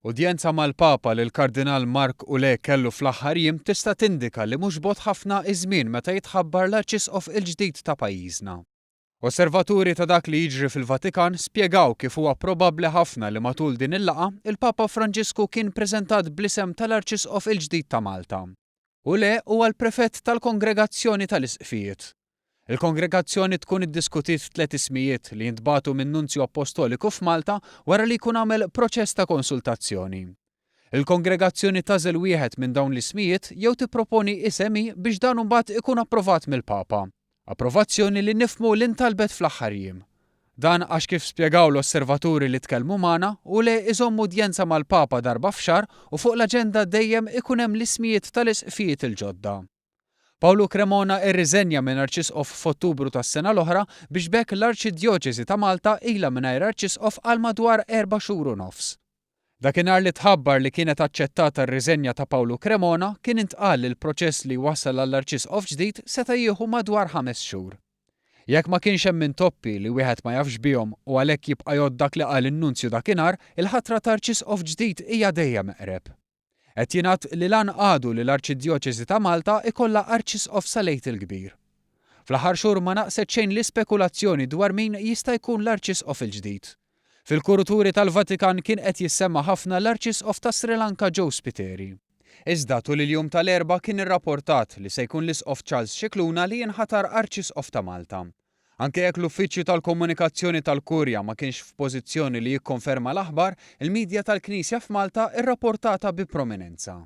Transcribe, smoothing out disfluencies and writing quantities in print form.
Udjenza mal-Papa li l-Kardinal Marc Ouellet kellu fl-aħħar jiem tista' tindika li mhux bogħod ħafna iż-żmien meta jitħabbar l-Arċisqof il-ġdid ta' pajjiżna. Osservaturi ta' dak li jiġri fil-Vatikan spjegaw kif huwa probabbli ħafna li matul din il-laqgħa, il-Papa Franġisku kien preżentat bl-isem tal-Arċisqof il-ġdid ta' Malta. Ouellet huwa l-Prefett tal-Kongregazzjoni tal-Isqfijiet. Il-Kongregazzjoni tkun iddiskutiet tliet ismijiet li jintbagħtu min-Nunzju Appostoliku f'Malta wara li jkun għamel proċess ta' konsultazzjoni. Il-Kongregazzjoni tagħżel wieħed minn dawn l-ismijiet jew tipproponi isem hi biex dan imbagħad ikun approvat mill-Papa. Approvazzjoni li nifhmu li ntalbet fl-aħħar jiem. Dan għax kif spjegaw l-osservaturi li tkellmu magħna, Ouellet iżomm udjenza mal-Papa darba f'xahar u fuq l-aġenda dejjem ikun hemm l-ismijiet tal-isqfijiet il-ġodda. Pawlu Cremona irriżenja minn Arċisqof f'Ottubru tas-sena l-oħra biex b'hekk l-Arċidjoċesi ta' Malta ilha mingħajr Arċisqof għal madwar erba' xhur u nofs. Dakinhar li tħabbar li kienet aċċettata r-riżenja ta' Pawlu Cremona kien intqal li l-proċess li jwassal għall-Arċisqof ġdid seta' jieħu madwar ħames xhur. Jekk ma kienx hemm intoppi li wieħed ma jafx bihom u għalhekk jibqa' jgħodd dak li qal in-Nunzju dakinhar, il-ħatra ta' Arċisqof ġdid hija dejjem eqreb. Qed jingħad li l-għan għadu li l-Arċidjoċesi ta' Malta ikollha Arċisqof sal-Għid il-Kbir. Fl-aħħar xhur ma naqset xejn l-ispekulazzjoni dwar min jista' jkun l-Arċisqof il-ġdid. Fil-kuruturi tal-Vatikan kien qed jissemma ħafna l-Arċisqof ta' Sri Lanka Joe Spiteri. Iżda tul il-jum tal-Erbgħa kien irraportat li se jkun l-Isqof Charles Scicluna li jinħatar Arċisqof ta' Malta. Anke jekk l-Uffiċċju tal-Komunikazzjoni tal-Kurja ma kienx f'pożizzjoni li jikkonferma l-aħbar, il-midja tal-Knisja f'Malta rraportatha bi prominenza.